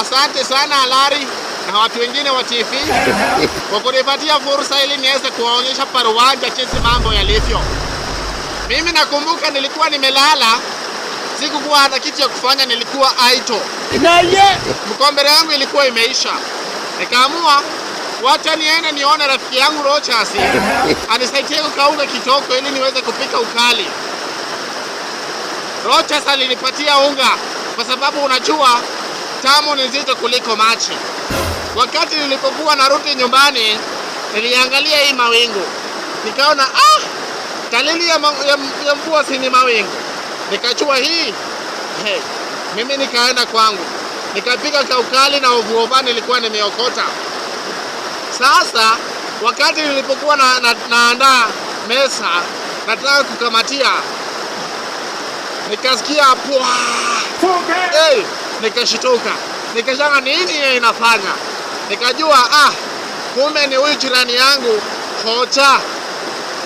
Asante sana Alari na watu wengine wa TV kwa kunipatia fursa ili niweze kuwaonyesha paruwanja jinsi mambo yalivyo. Mimi nakumbuka nilikuwa nimelala, sikukuwa hata kitu ya kufanya, nilikuwa idle. Mkombero yangu ilikuwa imeisha, nikaamua wacha niende nione rafiki yangu Rochas anisaidie kukaunga kitoko ili niweze kupika ukali. Rochas alinipatia unga kwa sababu unajua tamu ni nzito kuliko maji. Wakati nilipokuwa narudi nyumbani, niliangalia hii mawingu nikaona, ah, dalili ya mvua si ni mawingu. Nikajua hii hey. Mimi nikaenda kwangu nikapika kaukali na ovuova nilikuwa nimeokota. Sasa wakati nilipokuwa naandaa mesa nataka kukamatia, nikasikia pwa, hey, nikashtuka, nikashanga nini hiyo inafanya, nikajua ah, kumbe ni huyu jirani yangu Hocha.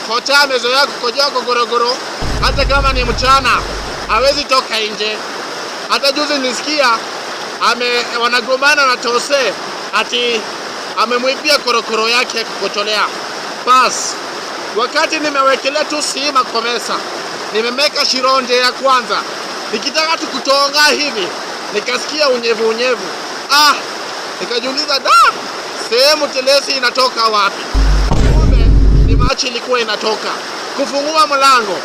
Hocha amezoea kukojoa kwa gorogoro, hata kama ni mchana hawezi toka nje. Hata juzi nilisikia wanagombana na Tose ati amemwibia korokoro yake ya kukotolea. Bas, wakati nimewekelea tu sima kwa meza, nimemeka shironje ya kwanza, nikitaka tu kutonga hivi, nikasikia unyevu unyevu. Ah, nikajiuliza da, sehemu telesi inatoka wapi? Kumbe ni machi ilikuwa inatoka. Kufungua mlango,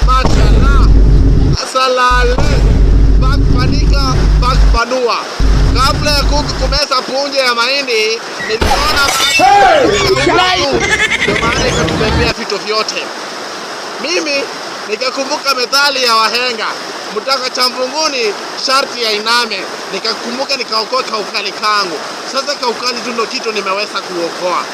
mashallah, salale, pakpanika pakpanua. Kabla ya kuku kumeza punje ya mahindi, niliona maji, ndio maana ikatubebea vitu vyote. Mimi nikakumbuka methali ya wahenga, mtaka cha mvunguni sharti ya iname. Nikakumbuka nikaokoa kaukali kangu. Sasa kaukali tu ndo kitu nimeweza kuokoa.